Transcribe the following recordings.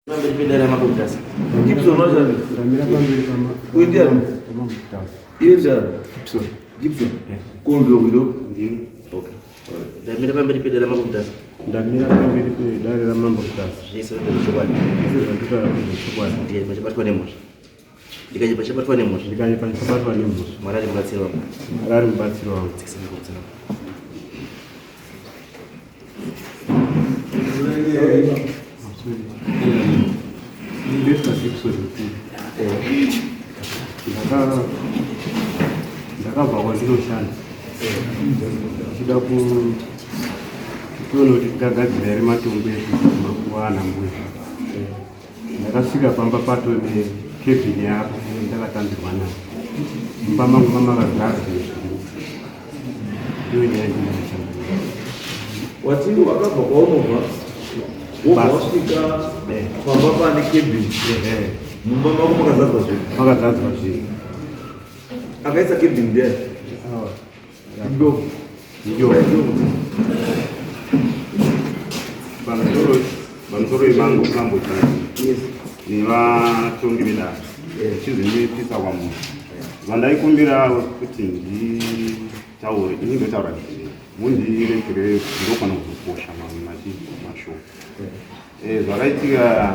Pamberi pedare ramambo Mutasa. Gibson wachani? Ndamira pamberi pama. Uyu ndiani? Pama Mutasa. Iye ndiani? Gibson. Gibson. Kondo ndo. Ndini. Okay. Ndamira pamberi pedare ramambo Mutasa. Ndamira pamberi pedare ramambo Mutasa. Zvese zvechokwadi. Zvese zvandinotaura ndezvechokwadi. Ndiye pachabatwa nemhosva. Ndikanye pachabatwa nemhosva. Ndikanye pachabatwa nemhosva. Mwari ari mubatsiri wangu. Mwari ari mubatsiri wangu. Dzikisa mubatsiri wangu. Ndakabva kwandinoshanda ndichida kuona kuti tingagadzira here matombo ekuisa kumakuva ana mbuya. Ndakasvika pamba pato nekebhini yako ndakatambirwa nayo. Mumba mangu mamakazara zvinhu. Ndiyo nyaya ndinoshanda. Wati wakabva kwaunobva wobva wasvika pamba pane kebhini. Mumba mako makazadzwa zvinhu. Makazadzwa zvinhu. Akaisa kebhini ndiani? Ndo. Ndo. Pamusoro pamusoro yemango mambo Yes. nevatongi vedare chizvinipisa kwamuri vandaikumbira kuti nditaure ini ndotaura ndini mundiregere ndokwana kuzokosha mamwe machi mashoko Eh, zvakaitika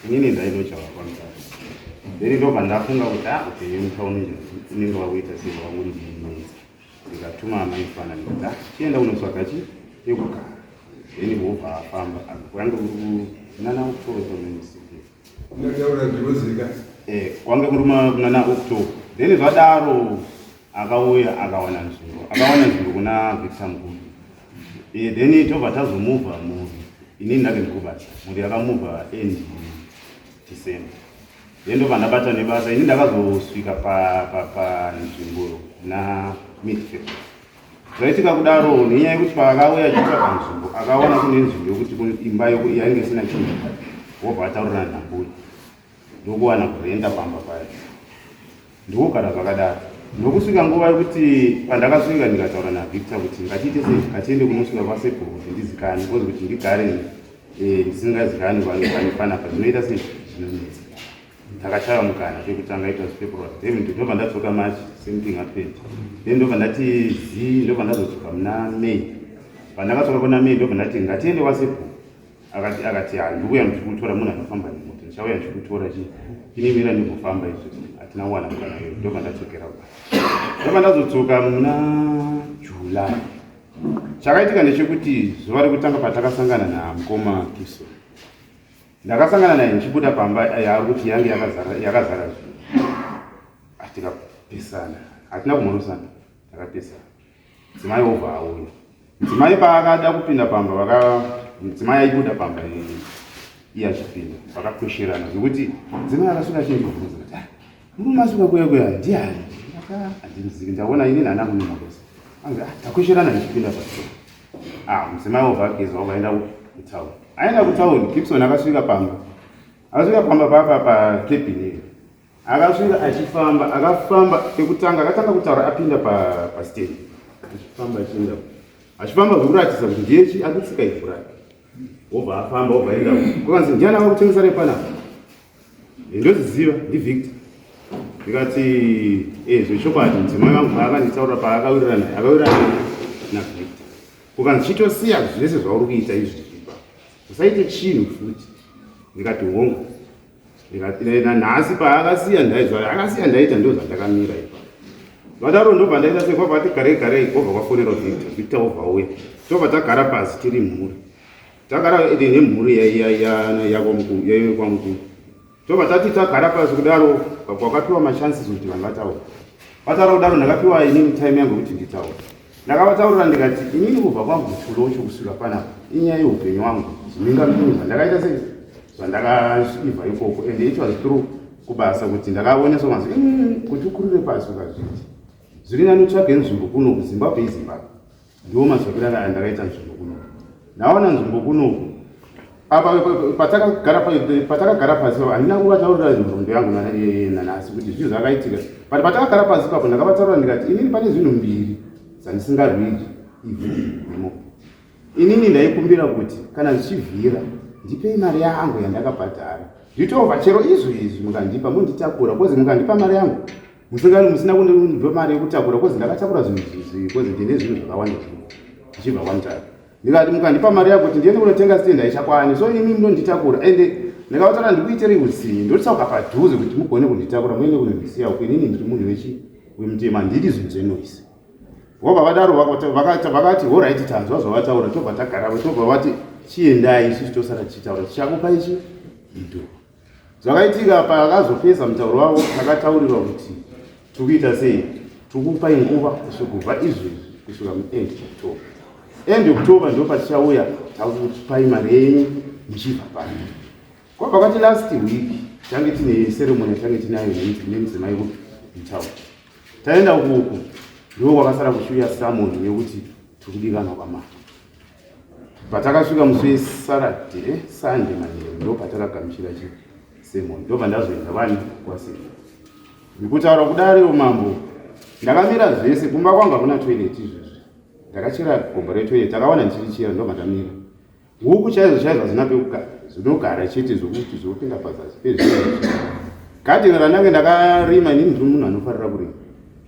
inini ndainochava kwamutare then ndobva ndafunga kuti ah upenyu mutauni unenge wakuita sei wakundinetsa ndikatuma amai fana ndikati ah chienda kunotsvaga chi pekugara then vobva afamba kwange kuri kunana October Unotaura zvinozika. Eh, kwange kuri kunana October then zvadaro akauya akawana nzvimbo akawana nzvimbo kuna Victor Mukuru eh, then tobva tazomuvha mhuri inini ndake ndikubasa mhuri yakamuvha end December then ndobva ndabata nebasa ini ndakazosvika panzvimbo na mid February zvaitika kudaro nenyaya yekuti paakauya achitsvaga nzvimbo akaona kune nzvimbo yekuti kune imba yainge isina chinhu wobva ataurira nambuya ndokuwana kurenda pamba payo ndokugara zvakadaro ndokusvika nguva yekuti pandakasvika ndikataura naVictor kuti ngatiite sei ngatiende kunosvika kwasekuru kuti ndizikane kozi kuti ndigare eh, ndisingazikani panapa zvinoita sei zvinonetsa takachaya mukana pekutanga it was February then ndobva ndadzoka March same thing happened then ndobva ndati zii ndobva ndazodzoka muna May pandakadzoka kuna May ndobva ndati ngatiende kwasekuru akati akati ha ndikuuya ndichikutora munhu anofamba nemota ndichauya ndichikutora chi inimira ndimbofamba izvo hatina kuwana mukana iyo ndobva ndadzokera kuba ndobva ndazodzoka muna July chakaitika ndechekuti zuva rekutanga patakasangana namukoma Gibson ndakasangana naye ndichibuda pamba yaari kuti yange yakazara yakazara zvinhu tikapesana hatina kumhorosana takapesana mudzimai wobva auya mudzimai paakada kupinda pamba vaka mudzimai aibuda pamba iye achipinda vakakwesherana zvekuti mudzimai akasvika achindibvunza kuti ah, murume asvika kuya kuya ndiani handimuzivi ndaona inini hana kunimhorosa anzi ah, takwesherana ndichipinda pasi ah mudzimai wobva ageza wobva aenda kutauni aenda kutauni Gibson akasvika pamba akasvika pamba papa pakebhini iyo akasvika achifamba akafamba pekutanga akatanga kutaura apinda pastendi achifamba achienda achifamba zvekuratidza kuti ndiye chi ari kutsika ivhu rake wobva afamba wobva aenda kwakanzi ndiani ava kutengesa repanapa ndozviziva ndiVictor ndikati e zvechokwadi mudzimai wangu paakanditaura paakawirirana naye akawirirana naVictor ukanzi chitosiya zvese zvauri kuita izvi ipa usaite chinhu futi ndikati hongu nanhasi paakasiya ndaizva akasiya ndaita ndo zvandakamira ipa vadaro ndobva ndaita sei kwabva ati garei garei kwobva kwafonera Victor Victor wobva auya tobva tagara pasi tiri mhuri tagara nemhuri yakwamukuru tobva tati tagara pasi kudaro kwakapiwa machances kuti vanhu vataura vataura kudaro ndakapiwa inini time yangu yekuti nditaura ndakavataurira ndikati inini kubva kwangu kuTsholotsho kusvika panapa inyaya yeupenyu wangu zvimingamini zvandakaita sei zvandakaibva ikoko and it was through kubasa kuti ndakaoneswa manzi kuti ukurire pasi ukazviti zviri nani utsvage nzvimbo kuno kuZimbabwe iZimbabwe ndiwo matsvakiro andakaita nzvimbo kuno ndaona nzvimbo kunoku apa patakagara pasi handina kuvataurira nhoroondo yangu nanhasi kuti zvinhu zvakaitika but patakagara pasi papo ndakavataurira ndikati inini pane zvinhu mbiri zvandisingarwiri ivhu nemo inini ndaikumbira kuti kana zvichivhira Ndipei mari yangu yandakabhadhara. Nditobva chero izvo izvi mukandipa munditakura kozi mukandipa mari yangu musingani musina kundipa mari yekutakura kozi ndakatakura zvinhu zvizi kozi ndine zvinhu zvakawanda zvinhu ndichibva kwamutare. Ndikati mukandipa mari yako kuti ndiende kunotenga stand haichakwani so imi munonditakura ende ndikavataura ndikuitirei utsinye ndotsauka padhuze kuti mugone kunditakura muende kunondisiya uko inini ndiri munhu wechi wemutema handidi zvinhu zvenoise. Vobva vadaro vakati horaiti tanzwa zvavataura tobva tagara tobva vati chiendai isusu tosara tichitaura tichakupa ichi ido. Zvakaitika pakazopedza mutauro wavo takataurirwa kuti tikuita sei tikupai nguva kusvika izvezvi kusvika muend October. End October ndo patichauya takupai mari yenyu muchibva pano. Kwabva kwati last week tange tine ceremony yatange tinayo nemudzimai kupi mutauro. Taenda ukuku ndiko kwakasara kuchiuya summon yekuti tikudikanwa kwamai. Patakasvika musi weSaturday, Sunday manheru ndo patakagamuchira chi sermon ndobva ndazoenda vani kwaseri. Ndikutaura kudaro mambo ndakamira zvese kumba kwangu hakuna toilet izvezvi. Ndakachera gomba retoilet takawana ndichirichera ndobva ndamira. Huku chaidzo chaidzo hadzina pekugara, dzinogara chete zvokuti zvopinda pazasi pezvinhu. Gadheni randange ndakarima inini ndiri munhu anofarira kurima.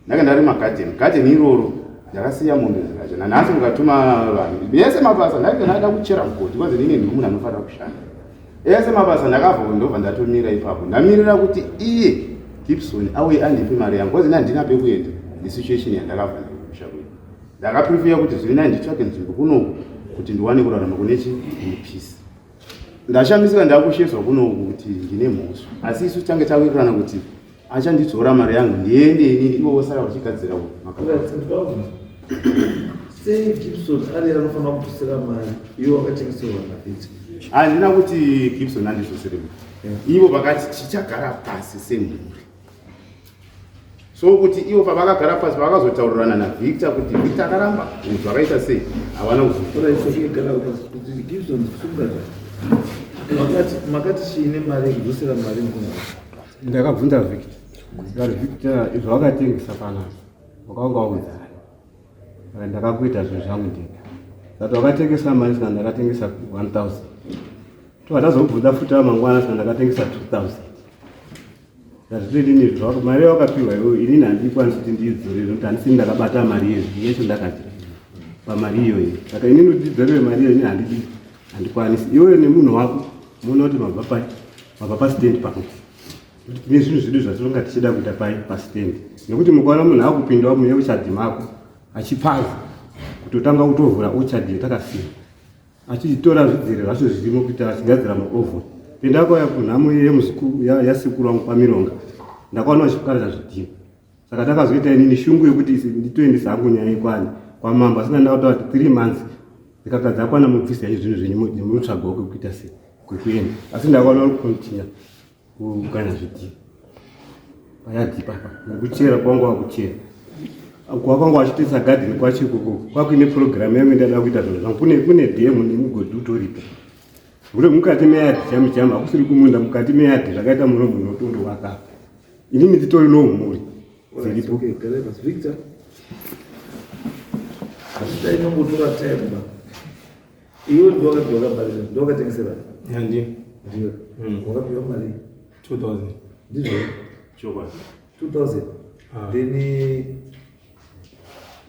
Ndange ndarima gadheni, gadheni iroro ndakasiya mombe dzikadya. Nanhasi mukatuma vanhu yese mabasa ndange ndada kuchera mugodhi kwanzi inini ndiri munhu anofarira kushanda. Ese mabasa ndakabva ndobva ndatomira ipapo ndamirira kuti iye Gibson auye andipe mari yangu kwanzi ini handina pekuenda nesituation yandakabva ndakusha kuita. Ndakaprefer kuti zviri nani nditsvake nzvimbo kunoku kuti ndiwane kurarama kune chi kune peace. Ndashamisika ndakushedzwa kunoku kuti ndine mhosva asi isu tange tawirirana kuti achandidzora mari yangu ndiende inini ivo vosara vachigadzira Sei Gibson ari anofanira kudzosera mari iwe wakatengeserwa naFitz? Handina kuti Gibson andidzosere mari. Ivo vakati tichagara pasi semhuri. So kuti ivo pavakagara pasi pavakazotaurirana naVictor kuti Victor akaramba zvakaita sei havana kuzomakati chiine mari yekudzosera mari mukoma ndakabvunza Victor ndikati Victor izvo wakatengesa panapa wakanga waudzani saka ndakakuita zvinhu zvangu ndega saka wakatengesa mari saka ndakatengesa 1000 tobva tazobvunza futi vamangwana saka ndakatengesa 2000 Hazvidini zvako mari yawakapiwa iwewe inini handikwanisi kuti ndiidzorere nokuti handisini ndakabata mari iyo yacho ndakadya pamari iyoyo saka inini kuti ndidzorere mari iyo inini handidi handikwanisi iwewe nemunhu wako muona kuti mabva pai mabva pastand pangu kuti tine zvinhu zvedu zvatinonga tichida kuita pai pastand nekuti mukaona munhu akupindawo mune uchadhi mako achipaza kutotanga kutovhura uchadhi yatakasiya achitora zvidzere zvacho zvirimo kuita achigadzira maovhoni pendakauya kunhamo yemuzukuru yasekuru wangu pamironga ndakaona vachikukaradza zvidhina saka takazoita inini shungu yekuti nditoendesa hangu nyaya yekwani kwamambo asina ndakataura kuti three months ndikatadza dzakwana mubvisa izvi zvinhu zvenyu munotsvagawo kwekuita sei kwekuenda asi ndakaona uri kukontinya kukanya zvidhina payadhi papa nekuchera kwangu wakuchera kwakanga wachitesa gadheni kwacho ikoko kwakuine purogiramu yangu ndada kuita zvinhu zvangu kune kune dhemu nemugodhi utoripo ngekuti mukati meyadhi chami chami hakusiri kumunda mukati meyadhi zvakaita muno munhu otondo wakafa inini nditori noumhuri dziripo Asi inongotora time ba. Iwe ndiwe wakapiwa mari, ndiwe wakatengesera. Ndiyo. Ndiwe. Wakapiwa mari 2000. Ndizvo. Chokwadi. 2000. Ah. Then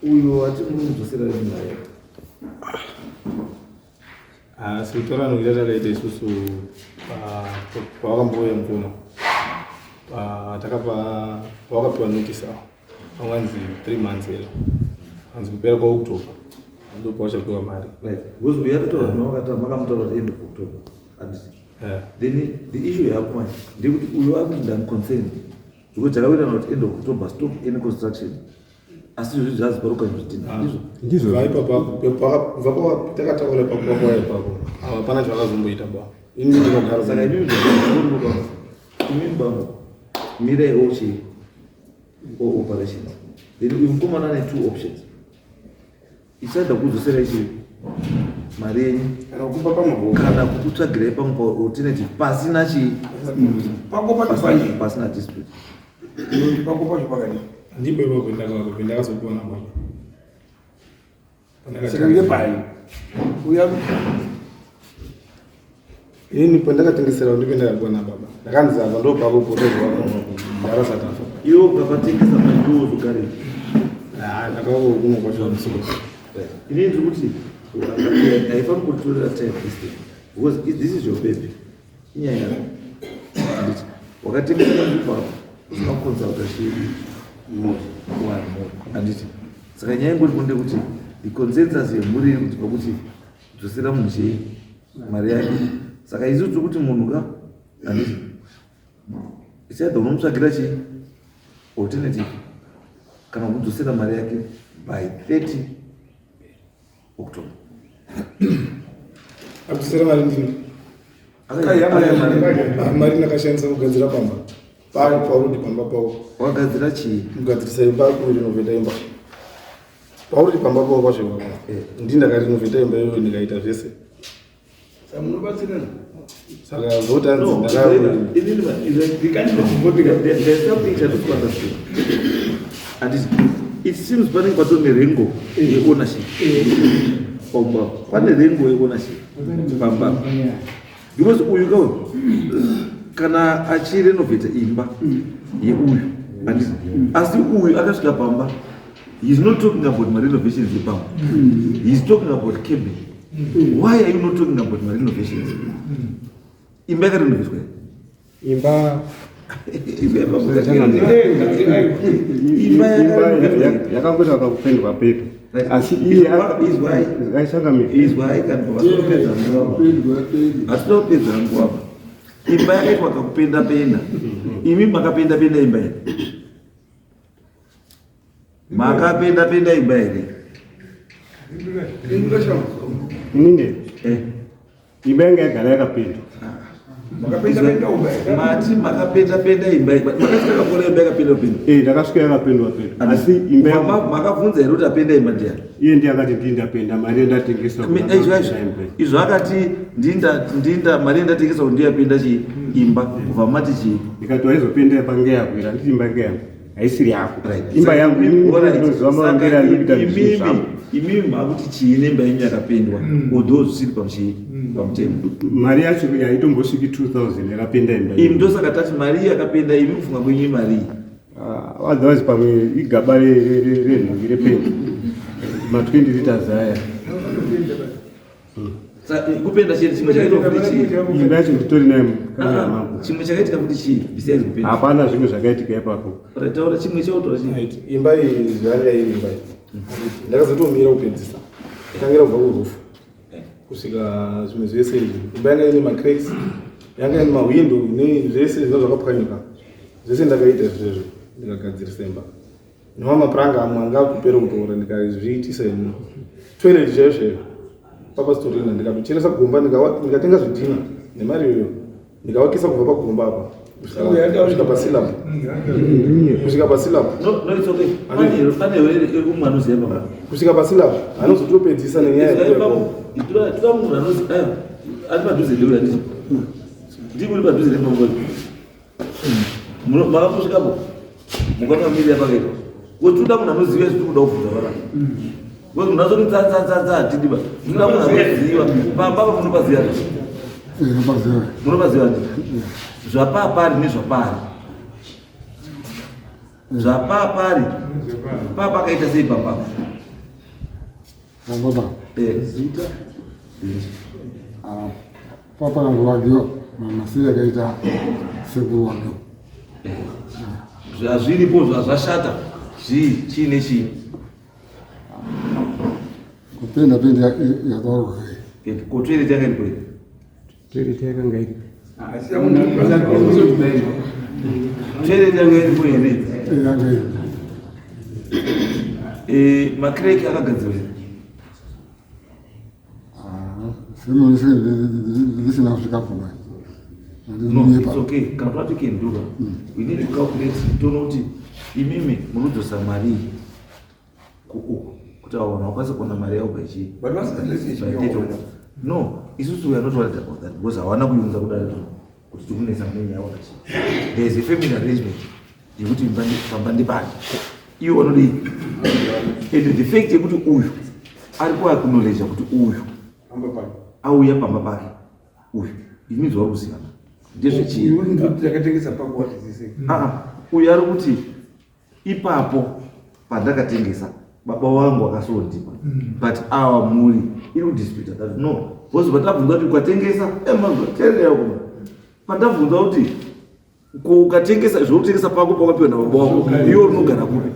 uyo ati muri kudzosera rini mari yake? Ah, sikutorano kuita takaita isusu pawakambouya mukoma. Patakapa pawakapiwa notice awo. Anganzi 3 months here. Anzi kupera kwa October. Ndipo pawachapiwa mari. Right. Because uyo akataura nawo makamutaura kuti end of October. Handiti. Yeah. Then the issue yako manje ndeyekuti uyo akuti ndam concerned zvekuti takawirirana kuti end of October stop any construction asi izvozvi zvazi parukanya zvidhina ndizvo ndizvo Kubva ipapo kubva kwa takataura ipapo kwakauya ipapo. Ava hapana chavakazomboita ba. Ini ndinogara saka imimi zvamunoda imimi bambo mirai ochi o operations then uyu mukomana ane two options ichada kudzosera ichi mari yenyu Kana kupa pamwe kana kukutsvagirai pamwe pa alternative pasina chii Pako pacho pai. pasina dispute Pako pacho pakadii. Ndipo ipapo ndakazopiwa namba. Saka uye pai. Uya Inini pandakatengesera ndipo ndakapiwa nababa. Ndakanzi apa ndo pako potozwa ndarasa tafa. Iwe ukapatengesa mari uzogare. Ah, ndakawo kuno kwacho musoro. Inini ndiri kuti haifaniri kutorera time this thing because this is your baby. Inyaya yako. Handiti wakatengesa panzvimbo apo usina kuconsulta chii handiti saka nyaya ingori kunde kuti the consensus yemhuri iri kuti pakuti dzosera munhu chii mari yake saka isu tiri kuti munhu ka handiti it's either unomutsvagira chii alternative kana kudzosera mari yake by 30 October. Akudzosera mari ndini. Mari ndakashandisa kugadzira pamba pavo paurudi pamba pavo. Wagadzira chii? Kugadzirisa imba kurenovheta imba. Paurudi pamba pavo pacho ipapo. Ndini ndakarenovheta imba iyoyo ndikaita zvese. Saka munobatsirana. Saka zvotanzi No, ndaka there's something chatisi kuunderstand. And it seems panenge patoo nerengo yeownership pamba. Pane rengo yeownership pamba. Because uyu kauyu kana achirenovheta imba yeuyu handiti asi uyu akasvika pamba he is not talking about marenovations epamba, he is talking about cabin. Why are you not talking about marenovations? Imba yakarenovhetwa here? Imba Imba imba yakarenovhetwa here? Yakangoita kakupendwa pepa, asi iye Izwai. aishangamira. Izwai, kana vasina nguva, hatina kupedza nguva. Imba yakaitwa kakupenda penda. Imi makapenda penda imba here? Makapenda penda imba here? Inini Eh. imba yanga yagara yakapendwa. Makapenda penda umba. Mati makapenda penda imba, makasvika kakora imba yakapenda penda? Eh, ndakasvika yakapendwa pendwa, asi imba Makabvunza here kuti apenda imba ndiani? Iye ndiye akati ndii ndapenda, mari yandatengesa. Izvo izvo izvo akati ndinda ndinda mari yandatengesa kuti ndiyapenda chii imba, kubva mati chii? Ndikati waizopenda imba ngeyako ira, handiti imba ngeyangu, haisiri yako. Right. Imba yangu inini Alright. ndinoziva Saka maongero andikuita zvinhu imimi zvangu. Imimi makuti chii nemba yenyu yakapendwa, although zvisiri pamuchii pamutemo? Mari yacho haitombosviki 2000 yakapenda imba. Imi ndosaka tati mari yakapenda, imi kufunga kwenyu imari iyi? Ah, otherwise pamwe igaba renhungi rependi ma20 liters aya. Kupenda chete, chimwe chakaitwa kuti chii? Imba yacho nditori nayo mukamera Ah, mangu. Chimwe chakaitika kuti chii besides kupenda? Hapana zvimwe zvakaitika ipapo. Right, taura chimwe chautora chii. Right. Imba iyi zvanga iri imba iyi. Ndakazotomira kupedzisa. Tangira kubva kuroof kusvika zvimwe zvese izvi. Imba yanga ine macracks, yanga ine mahwindo, ne zvese zvinhu zvakapwanyika. Zvese ndakaita izvozvo ndikagadzirisa imba. Nema mapuranga amwe anga kupera kutora ndikazviitisa ini. Toilet chaiyo chaiyo. Papasitorina ndikatocheresa gomba, ndikatenga zvidhina nemari iyoyo. Ndikavakisa kubva pagomba apa kusvika paslab. Kusvika paslab. No, it's okay. Pane here umwe anoziva papa? Kusvika paslab anozotopedzisa nenyaya yekuya. Toda munhu anoziva ayo ari padhuze newe, handiti? Ndimi uri padhuze nepamba, makambosvikapo mukaona pakaitwa kuti toda munhu anoziva izvi. Tikuda kubvunza vana because munhu azoti tsanzanzanza hatidi ba. Tinoda munhu anoziva pamba pa. Munopaziva? Munopaziva zvapapari nezvapari zvapapari papakaita sei papa? Baba, Eh. papa kangovakiwa masiri akaita sekuru wake. Zvazviripo zvazvashata zvii, chii nechii? Kupenda penda yataurwa. Ko toilet yanga iripo here? Toilet yakanga iri. Toilet yanga iripo here? Yanga iri. Macracks akagadzirwa here? Zvisina kusvika pfuma. No, it's okay. Kana toda tikendura, we need to calculate toona kuti imimi munodzosa mari iyi kuuku kuti avo vanhu vakwanise kuona mari yavo by chii? But vasingalesi. By 30. No, isusu we are not worried about that because hawana kuiunza kudare kuti tikunetsa nenyaya wakati. There is a family arrangement yekuti imba pamba ndepake, iwo vanodii, and the fact yekuti uyu ari kuacknowledge kuti uyu auya pamba pake uyu. It means vari kuzivana. Ndezvechii? Takatengesa pako watizise. Ah, uyu ari kuti ipapo pandakatengesa baba wangu akasondipa, but our mhuri iri kudisputa that no, because patabvunza kuti ukatengesa, teerera kuma, pandabvunza kuti ko ukatengesa zvokutengesa pako pakapiwa nababa wako, iwe unogara kupi?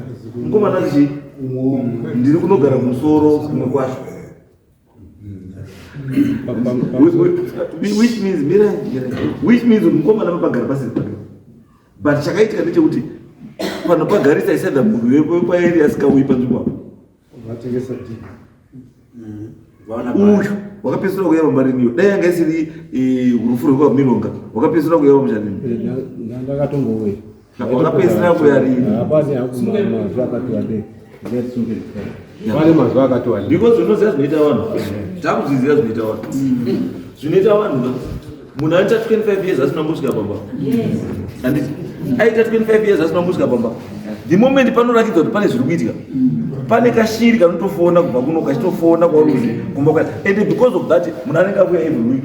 Mukomana tichi ndiri kunogara kumusoro kumwe kwacho, which means, mira mira, which means kuti mukomana papagara pasiri pake. But chakaitika ndechekuti pano pagarisa isaida munhu wekwaeri asikauyi panzvimbo apo. Vatengesa dhii. Uyu wakapedzisira kuuya pambariniyo, dai yanga isiri rufu rwekwaMironga, wakapedzisira kuuya pamuchanini. Ndakatongouya. Wakapedzisira kuuya rini? Hapasi hapo mazuva akati wandei. Pane mazuva akati wandei. Because unoziva zvinoita vanhu, takuzviziva zvinoita vanhu, zvinoita vanhu ka, munhu anoita 25 years asina kumbosvika pamba, handiti? Aita 25 years asina kumbosvika pamba. The moment panorakidza kuti pane zviri kuitika, pane kashiri kanotofona kubva kuno kachitofona kwauri kuzi kumba kwa, and because of that munhu anenge akuya every week.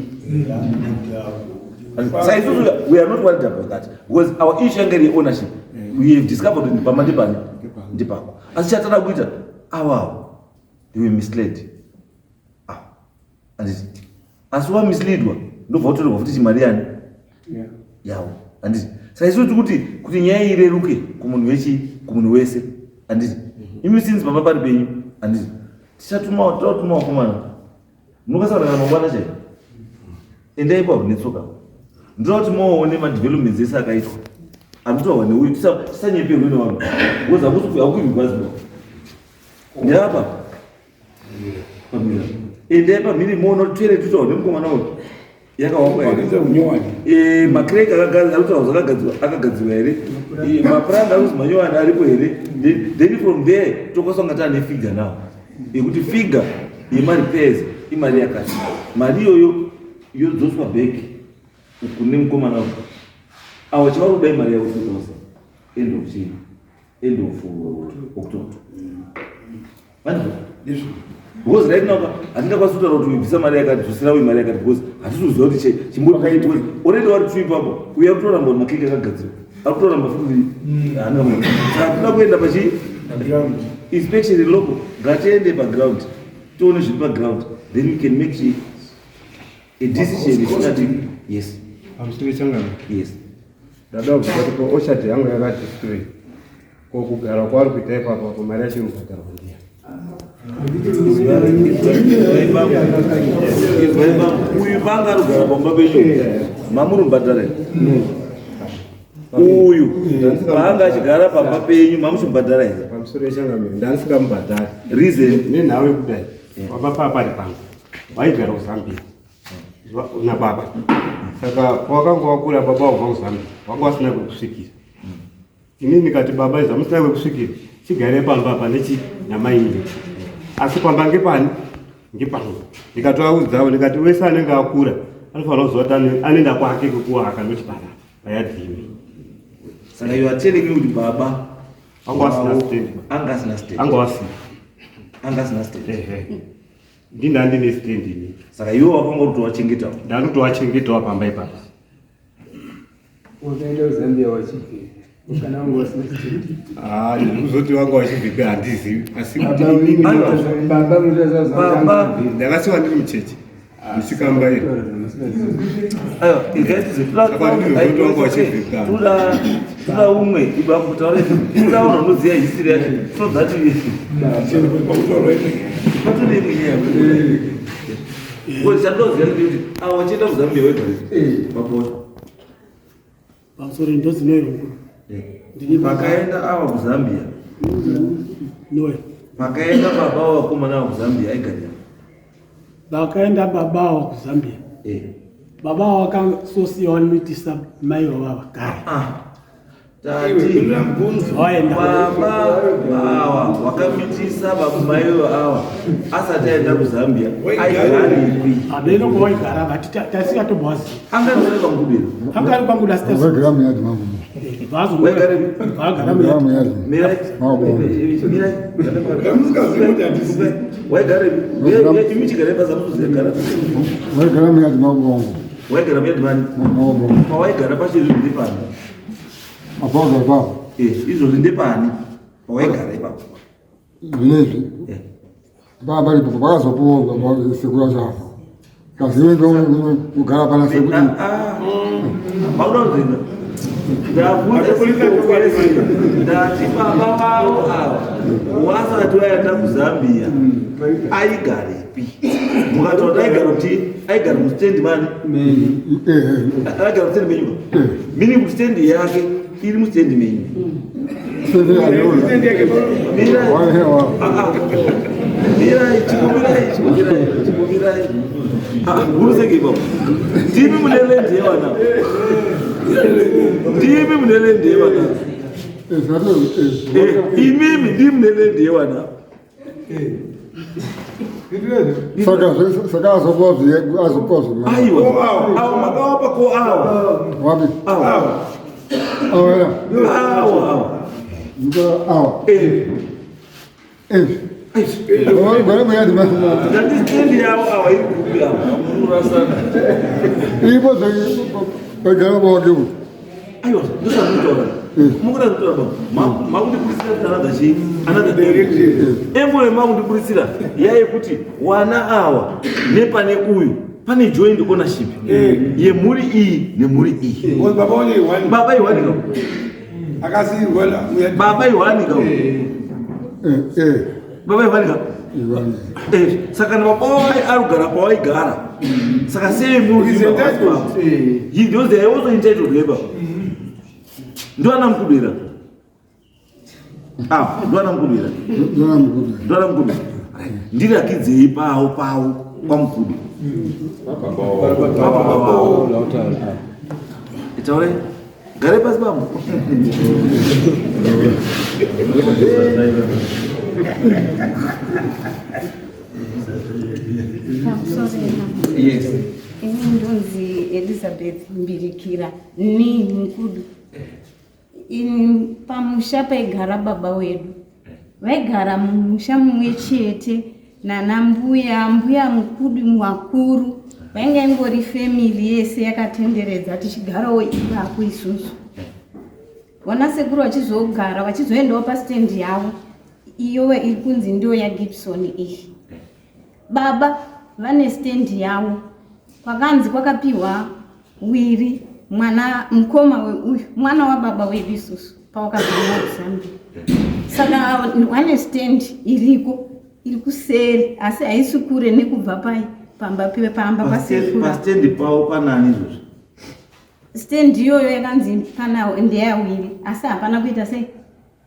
Saisusu we are not worried about that because our issue yange iri ownership. We have discovered kuti pamba ndepani, ndepako. Asi chatada kuita, awawo they were misled. Ah, handiti? Asi wamisleadwa ndobva utorerwa futi chimari yani yavo, handiti? Saka isusu tiri kuti nyaya ireruke kumunhu wechi kumunhu wese, handiti? Imi since pamba pari penyu, handiti? Tichatuma, totuma vakomana, munokasana kana mangwana chaivo, endai ipapo netsoka. Ndoda kuti moone madevelopments ese akaitwa arikutaurwa neuyu. Tisanyeperwe nevanhu because hakusi hakuirwa. Ndeyapa pamira, endai pamhiri muone kuti toilet tutaurwa nemukomana uyu yakawakwa here. Wakaita unyowani. Macrack arikutaurwa zvakagadzirwa akagadzirwa here? Mapuranga arikuzi manyowani aripo here? Then from there tokasanga taane figure now yekuti figure yemarepairs imari yakati, mari iyoyo yodzoswa back kune mukomana uyu. Awa chavari kudai mari yavo 2000 end of chii, end of October. Vanhu, because right now hatingakwanisi kutaura kuti uibvisa mari yakati, dzosera uyu mari yakati, because hatitoziva kuti chimbori, because already wari tu ipapo uyu ari kutoramba kuti macrack akagadzirwa, ari kutoramba futi haana. Saka toda kuenda pachi inspection local. Ngatiende paground tione zviri paground, then we can make a decision isingati yes. Pamusoro changana. Yes. Ndada kubva kuti ko orchard yangu yakadestroy. Ko kugara kwaari kuita ipapo apo, mari yacho iri kubhadharwa ndiya? Uyu panga arikugara pamba penyu, mamuri mubhadhara? Uyu paanga achigara pamba penyu, mamuchimubhadhara here? Pamusoro yechangamiro, ndandisingamubhadhari. Reason? Nenhau yekudai, baba paa pari pangu vaigara kuZambia nababa. Saka wakanga wakura, baba wabva kuZambia, wanga wasina kwekusvikira. Ini ndikati, "Baba, izva musina kwekusvikira, chigarei pamba apa nechi namaini, asi pamba ngepani? Ngepangu." Ndikatovaudzawo ndikati wese anenge akura anofanira kuziva kuti anoenda kwake kwekuwaka, noti panapa payadhimi. Saka you are telling me kuti baba Anga wasina stand. Anga asina stand? Anga wasina. Anga asina stand? Ehe, ndinda ndine stand ini. Saka iwe wakanga uri Ndanotowachengetawo pamba ipapa. Wakaenda kuZambia wachibve kana wanga wasina stand? Ah, kuzoti vanga vachibvepi handizivi, asi kuti Baba Baba. Ndakasiwa ndiri muchechi ndichikambaira. Aiwa, Saka toda toda umwe ibamutaura, toda vanhu vanoziva history yacho so that patode imwe nyaya. Because chandoziva ndekuti ava vachienda kuZambia wega mapona. Pamusoro, ndozi Noel Mukuru. Ndini. Pakaenda ava kuZambia, Noel. Pakaenda baba vakomana ava kuZambia, aigarira? Vakaenda baba ava kuZambia, baba ava vakasosiya vanoitisa mai vava vakare. Tati Vaenda. baba ava wakamitisa mai ava asati aenda kuZambia, aigarepi? Hameno kwawaigara, vati tasingatombovazivi. Anga ari kwangubira? Anga ari kwangu. Waigara muyadhi mangu. Vagara. Waigara muyadhi. Mirai. Mirai. Waigarepi? Imi chigarai pazamuzoziva gara. Waigara muyadhi mangu wangu. Waigara muyadhi mani? Pawaigara pacho izvozvi ndepani? Apapo ipapo. Eh, izvozvi ndepani? Pawaigara ipapo. Zvinezvi. Eh. Baba paripo pakazopuwa sekuru acho afa. Kazive ndokugara pana sekuru. Makuda kuzoenda. Ndabvunza simple ndati baba vavo ava wasati waenda kuZambia aigarepi? Mukataura kuti aigara kuti aigara mustendi mani? Aigara mustendi menyu. Meaning kuti stendi yake iri mustendi menyu. Mirai. Mirai, chimbomirai, chimbomirai, chimbomirai. Ah, huruseke ipapo. Ndimi mune land yevana. Ndimi mune land yevana. Eh, imimi ndimi mune land yevana. Saka saka azopuwa zviye azopuwa zve. Aiwa. Awo makawapa ko awa. Wapi? Awa. Awa era. Awa awa. Ndikora awa. Eh. Eh. Gore muyadhi ma. Ndati stendi yavo awa iri kupi awa. Murasana. Iripo zve pagara wake uyu. Aiwa, ndosazvinotaura. Mukuda kutaura baba. Makundiburitsira kuti another chii? Another direction. Embo yemakundiburitsira yayekuti wana awa nepane uyu pane joint ownership yemhuri iyi nemhuri iyi. Baba one one. Baba ihwani ka. Akasiyirwa la. Baba ihwani ka. Eh eh. Baba ihwani ka. Ihwani. Eh, saka kana baba wai arikugara pawaigara. Saka sei muri He's entitled. He knows they are also entitled labor. Ndoana mukudwira. Ah, ndoana mukudwira. Ndona mukuru. Ndoana mukudwira. Ndirakidzei pawo pawo kwamukudu. Pababa wavo. Itaure. Gare pasi bambo. Pamusorena. Yes. Ini ndonzi Elizabeth Mbirikira ni Mukudu. Ini pamusha paigara baba wedu. Vaigara mumusha mumwe chete nana mbuya, mbuya Mukudu wakuru. Vainge ingori family yese yakatenderedza tichigarawo ipapo isusu. Vana sekuru vachizogara vachizoendawo pasitendi yavo iyo iri kunzi ndiyo yaGibson iyi. Baba vane stendi yavo kwakanzi kwakapiwa wiri mwana mukoma weuyu mwana wababa wedu isusu pawakabva kuZambia. Saka vane stendi iriko iri kuseri asi haisi kure nekubva pai pamba pamba pasekuru. Pastendi pawo panani izvozvi? Stendi iyoyo yakanzi pana ndeyawiri asi hapana kuita sei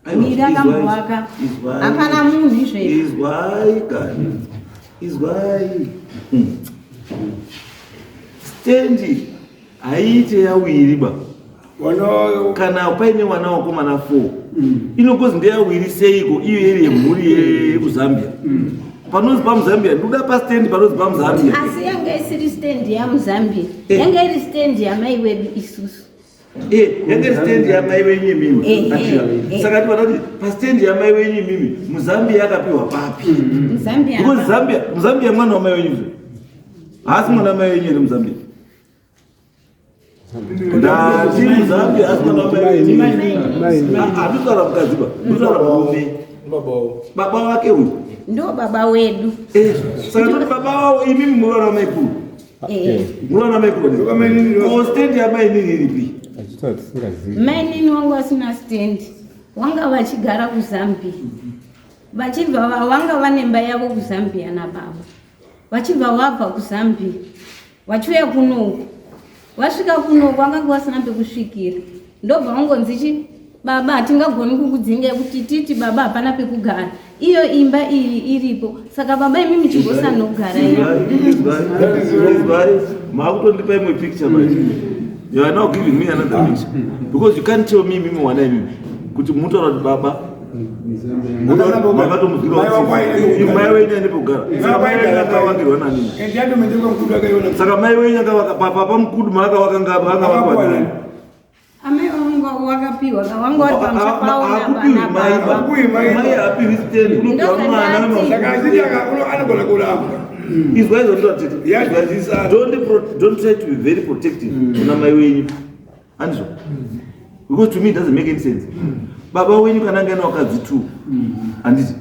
Aiwa, wiri akambovaka izwai, hapana munhu izvezvi. Izwai kani. Izwai. Stendi haiite yawiri ba. Kana paine wana wakomana 4. Inokozi ndeyawiri seiko iyo iri yemhuri yekuZambia. Panonzi pamuZambia ndoda pastendi panonzi pamuZambia. Asi yanga isiri stendi yamuZambia, Eh. yanga iri stendi yamai wedu isusu. Eh, yanga iri stendi yamai wenyu imimi. Eh, Atira. eh, eh. Saka tivanoti pastendi yamai wenyu imimi muZambia yakapiwa papi? MuZambia Because hapana. Zambia, muZambia mwana wamai wenyu zve. Haasi mwana wamai wenyu here muZambia? Ndati muZambia asi mwana wamai wenyu. Hatitaura mukadzi ba, totaura murume. Baba wake uyu. Ndo baba wedu. Eh, saka toti baba wavo imimi muri vana vamaikuru. Eh. Muri vana vamaikuru. Ko stendi yamainini iripi? Mainini wangu vasina stendi, wanga vachigara kuZambia, vachibva wanga vane mba yavo kuZambia nababa, vachibva vabva kuZambia vachiuya kunoku, vasvika kunoku vanga vasina pekusvikira, ndobva vangonzi chi baba hatingagoni kukudzinga kuti titi baba hapana pekugara, iyo imba iyi iripo, saka baba imi muchigosanogara iyo. Izwai, makutondipa imwe picture manje. You are now giving me another picture. Because you can't tell me mimi wana imimi kuti mutaura kuti baba makatomuzwira Mai kuti mai wenyu ane pekugara. Saka mai wenyu akavakirwa nani? And yatomendekwa Mukudu akaiona. Saka mai wenyu akavaka papa mukudu maakavaka akavakwa nani? Amai vangu wakapiwa wanga vari pamusha pavo Hakupiwi mai nababa. ba. Mai haapiwi stendi unopiwa mwana. Saka achiti anogona kuramba. Izwa izvo ndinotete. Don't try to be very protective kuna mai wenyu. Handizvo? Because to me it doesn't make any sense. Baba wenyu kana anga ane vakadzi two. Handiti?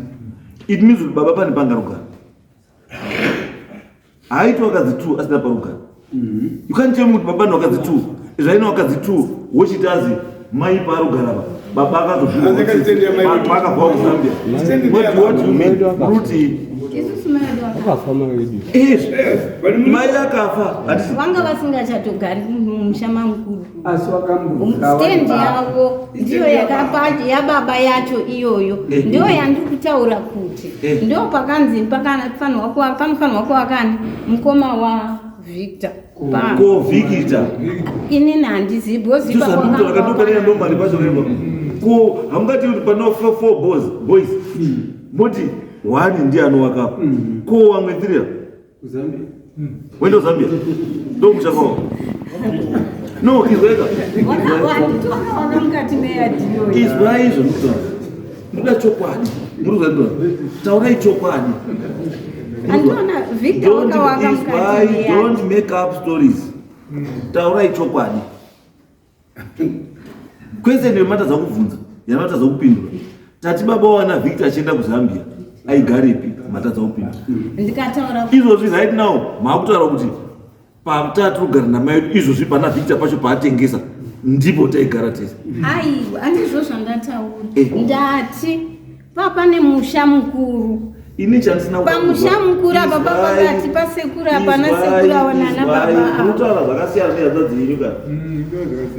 It means kuti baba pane pangarugara. Haaiti vakadzi two asina parugara. You can't tell me kuti baba nevakadzi two. Zvaine vakadzi two wochiti azi mai paarugara apa. Baba akazobva kuZambia. What do you mean? Ruti Isusu mai vedu vakafa. Mai akafa. Handiti? Vanga vasingachatogari mumusha mamukuru. Asi wakambogara Stendi yavo ndiyo yakapa yababa yacho iyoyo ndiyo yandiri kutaura kuti ndio pakanzi panofanirwa kuva kani mukoma waVictor. Ko Victor. Inini handizivi because ipapo Ndozvandinotaura normally pacho kaipa. Ko hamungati kuti pano four boys. Moti one ndiye anovakapo. Ko wamwe three? Zambia. Wendo Zambia. Ndomusha kwavo. No, izweka. Handiti wakavaka mukati meyadhi iyoyo. Izwai izvo ndikutaura. Ndoda chokwadi. Muri kuzwa Taurai chokwadi. Handiona Victor wakavaka mukati Izwai, meyadhi. don't make up stories. Taurai chokwadi. Kwese ndiyo matadza kubvunza, yamatadza kupindura. Tati baba wana Victor achienda kuZambia, aigarepi? Matadza kupindura. Ndikataura Izvozvi right now maakutaura kuti patatu kugara namai vedu izvozvi pana Victor pacho paatengesa ndipo taigara tese. Aiwa, handizvo zvandataura. Ndati papa nemusha mukuru. Ini chandisina Pamusha mukuru apa papakati pasekuru apa nasekuru ava nana baba ava. Mutaura zvakasiyana nehanzvadzi yenyu kana.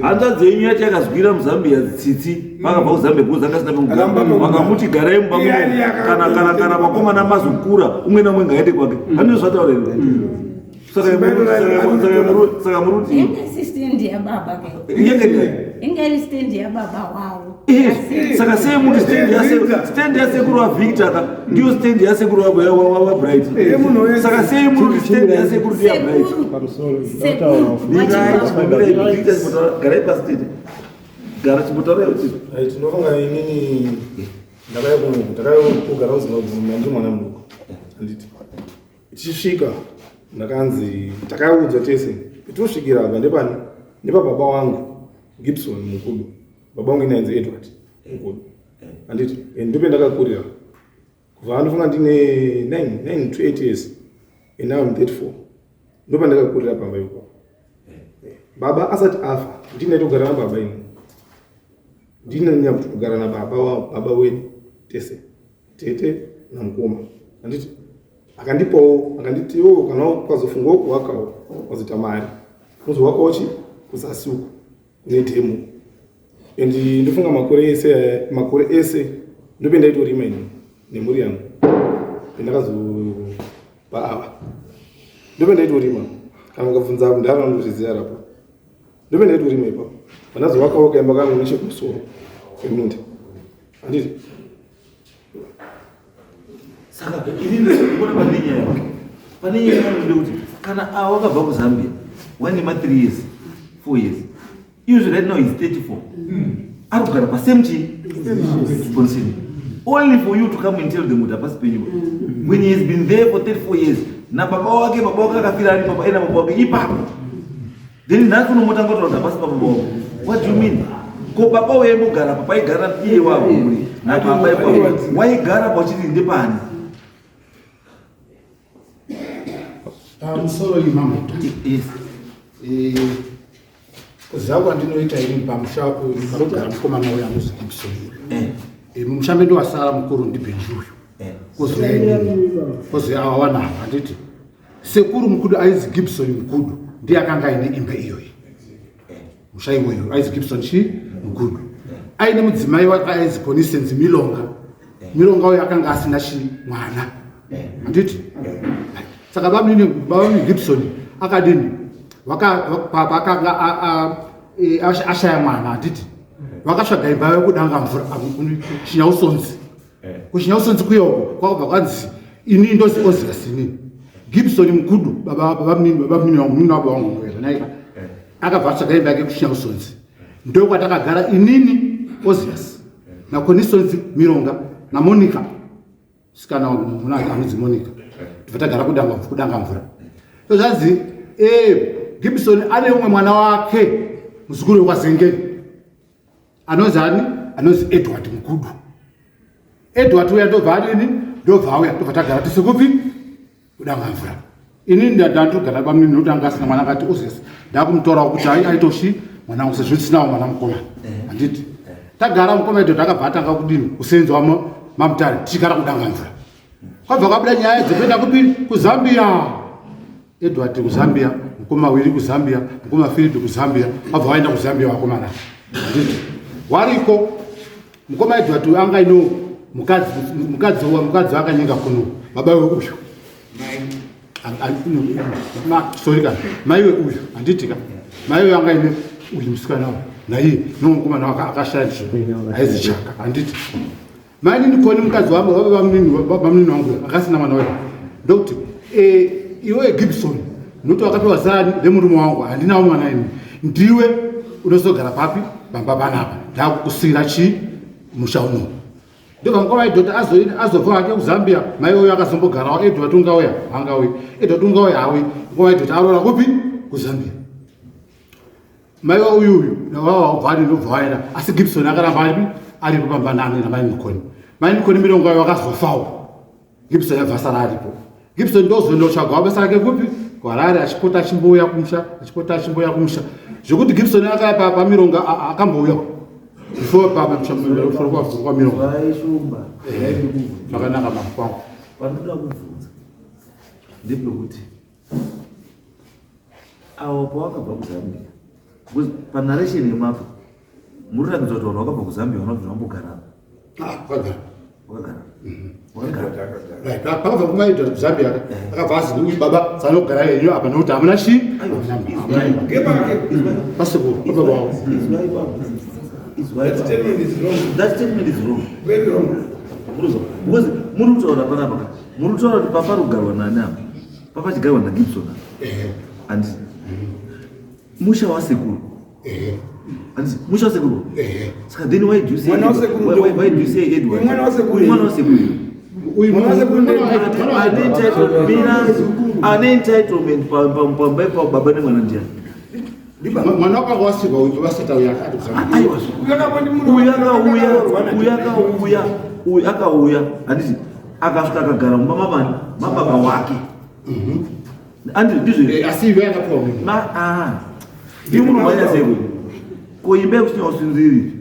Hanzvadzi yenyu yacho yakazwira muZambia tsitsi vakabva kuZambia because anga asina pekugara. Vakamuti garai mumba muno kana vakomana mazokura umwe naumwe ngaende kwake. Handizvo zvataura here? Saka muruti Inge isi stendi yababa ke. Inge ndiani? Inge iri stendi yababa wavo. Saka sei muti stendi yasekuru waVictor ka ndiyo stendi yasekuru waBright. Saka sei muri kuti stendi yasekuru ndiya Bright? Sekuru. Garai pasi tete. Gara chimbotaura kuti Tinofunga inini ndakauya kuno, ndakauya kugara kuZimbabwe ndiri mwana muduku, handiti? Tichisvika ndakanzi, takaudzwa tese petosvikira apa ndepani, ndepababa wangu Gibson Mukudu. Baba wangu inainzi Edward Mukudu, handiti? And ndope ndakakurira kubva ndofunga ndine 9 to 8 years and now I'm 34. Ndopa ndakakurira pamba ipapo. Baba asati afa ndinaitogara nababa ini, ndinanyanya kugara nababa baba wedu tese, tete namukoma, handiti? Akandipawo, akanditi iwo kana ukazofungawo kuvakawo wazoita mari unozovakawo chi kuzasi uko kune dhemo. And ndofunga makore ese ndope ndaitorima ini nemhuri yangu pendakazopa ava, ndope ndaitorima. Kana ukabvunza ndara ndozviziva rapo, ndope ndaitorima ipapo. Pandazovakawo kaimba kangu nechekumusoro kweminda, handiti? Saka ini ndikuona pane nyaya yangu ndekuti kana ava wakabva kuZambia wane ma 3 years, 4 years, izvo right now is 34, ari kugara pasame chi position, only for you to come and tell them kuti hapasi penyu when he has been there for 34 years nababa wake. Baba wake akafira ari baba ena baba wake ipapo. Then nhasi unomotanga kutaura kuti hapasi pababa wako. What do you mean? Ko baba waimbogara pa paigara iye wavhuri nababa ipapo waigara pachiti ndepani? Pamusoro imambo. Yes. Kuziva kwandinoita ini, pamusha panogara mukomana uyu anozi Gibson uyu, mumusha medu wasara mukuru ndiBhenji uyu, kozouya inini, kozouya ava wanavo, handiti? Sekuru Mukudu aizi Gibson Mukudu ndiye akanga aine imba iyoyi, musha iwoyo. Aizi Gibson chi Mukudu, aine mudzimai wake aizi Conisens Milonga. Milonga uyo akanga asina chi mwana, handiti? Saka babamini Gibson akadini? Pakanga ashaya mwana, handiti, vakatsvaga imba yekudanga mvura Chinyausonzi. KuChinyausonzi kuyoko kwakabva kwanzi ini ndozi Ozias inini. Gibson Mukudu, babamini wangu, munini wababa wangu naika, akabva atsvaga imba yake kuChinyausonzi. Ndokwatakagara inini, Ozias, naConisonzi Mironga, naMonica, sikana wangu anonzi Monica. Tobva tagara kudanga mvura. So zvanzi eh Gibson ane umwe mwana wake muzukuru wekwaZengeni. Anonzi ani? Anonzi Edward Mukudu. Edward uya ndobva adini? Ndobva auya tobva tagara tese kupi? Kudanga mvura. Ini ndatogara bamunini nokuti anga asina mwana akati ozes ndakumutorawo kuti aitoshi mwana wangu sezvo tisinawo mwana mukomana. Handiti? Tagara mukoma Edward akabva atanga kudini? Kusenza mamutare tichigara kudanga mvura. Kwabva kwabuda nyaya dzekuenda kupi? KuZambia. Edward kuZambia, mukoma Wili kuZambia, mukoma Philip kuZambia, vabva vaenda kuZambia vakomana. Handiti? Wariko mukoma Edward anga ino mukadzi mukadzi mukadzi akanyenga kuno baba we uyu. Sorry ka. Mai we uyu handiti ka. Mai we anga ine uyu musikana uyu. Naiye no mukomana akashaya ndizvo. Haizi chaka handiti. Mainini koni mukadzi wabamunini wangu akasina mwana weyo ndokuti eh, iwe Gibson nokuti wakapiwa zani remurume wangu handinawo mwana ini ndiwe unozogara papi pamba panapa ndakukusira chii musha uno ndobva mukoma waidhota azobva hake kuzambia mai uyo akazombogarawo edward ungauya angauyi edward ungauya hawi mukoma waidhota aroora kupi kuzambia Mai wa uyu uyu wawabva ndobva waenda asi Gibson akaramba aripi aripo pamba nani namai Mukoni. Mai Mukoni mirongo yayo wakazofawo. Gibson yabva asara aripo. Gibson ndozonotsvagawo basa rake kupi? kuHarare achipota achimbouya kumusha achipota achimbouya kumusha zvekuti Gibson akaya pamirongo akambouya before pamirongo zvakanaka makwangu panoda kubvunza ndepekuti Awo pawakabva kuZambia because panarration yemapo muri kuratidza kuti vanhu vakabva kuZambia vanobva vambogara ah, vakagara vakagara mhm. vakagara pakabva kumaita kuZambia eh. akabva azi uyu baba sanogara henyu apa nekuti hamuna chii pasekuru baba wavo That statement is wrong. Very wrong. Because muri kutaura panapa muri kutaura kuti papa rugarwa nani apa papachigarwa nagibson and musha wasekuru and musha wasekuru saka then why do you say why, why do you say edward mwana wasekuru mwana wasekuru uyu mwana wasekuru ane entitlement pamba ipapo baba nemwana ndiani mwana wakanga wasikwa uyu vasati auya aiwa uyu akauya uyu akauya uyu akauya handiti akasvika akagara mumba mabani mababa wake mhm. andi ndizvo eh, asi iwe akapiwa munhu ah iwe munhu manya sei uyu ko imba yekuti wasinziri